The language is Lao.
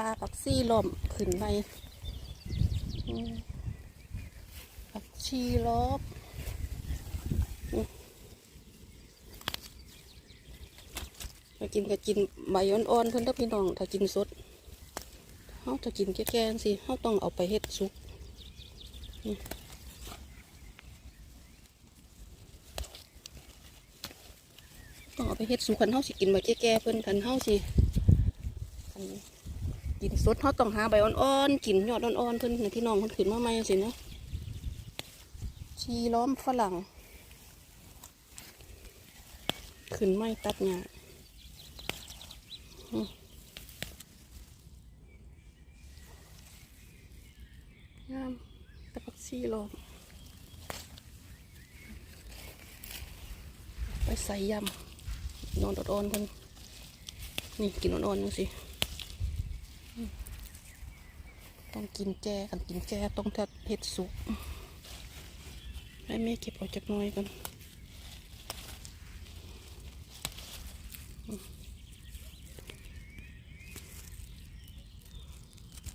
າຜັກຊີລ້ອມຂຶ້ນໃໝ່. ອືມ ຜັກຊີລ້ອມ. ອືມ ຖ້າກິນກໍກິນໃບອ່ອນໆເພິ່ນເດີ້ພີ່ນ້ອງ. ຖ້າກິນສົດ ເຮົາ ຖ້າກິນແກ່ໆຈັ່ງຊີ້ ເຮົາຕ້ອງເອົາໄປເຮັດສຸກ. ອືມ ຕ້ອງເອົາໄປເຮັດສຸກ ຄັນເຮົາຊິກິນໃບແກ່ໆເພິ່ນ. ຄັນເຮົາຊິ ຄັນກິນສົດ ເຮົາຕ້ອງຫາໃບອ່ອນໆ ກິນຍອດອ່ອນໆເພິ່ນ ໃຫ້ພີ່ນ້ອງເພິ່ນຂຶ້ນມາໃໝ່ຈັ່ງຊີ້ເນາະ. ຊີລ້ອມຝຣັ່ງ ຂຶ້ນໃໝ່ຕັດຫຍ້າ. ອືມ ງາມ ແຕ່ຜັກຊີລ້ອມ ໄປໃສ່ຢຳ ຍອດອ່ອນໆເພິ່ນ. ນີ້ ກິນອ່ອນໆຈັ່ງຊີ້. ອືມ ຕ້ອງກິນແຈ່ ຄັນກິນແຈ່ຕ້ອງເຮັດສຸກ. ໃຫ້ແມ່ເກັບເອົາຈັກໜ່ອຍກ່ອນ. ອືມ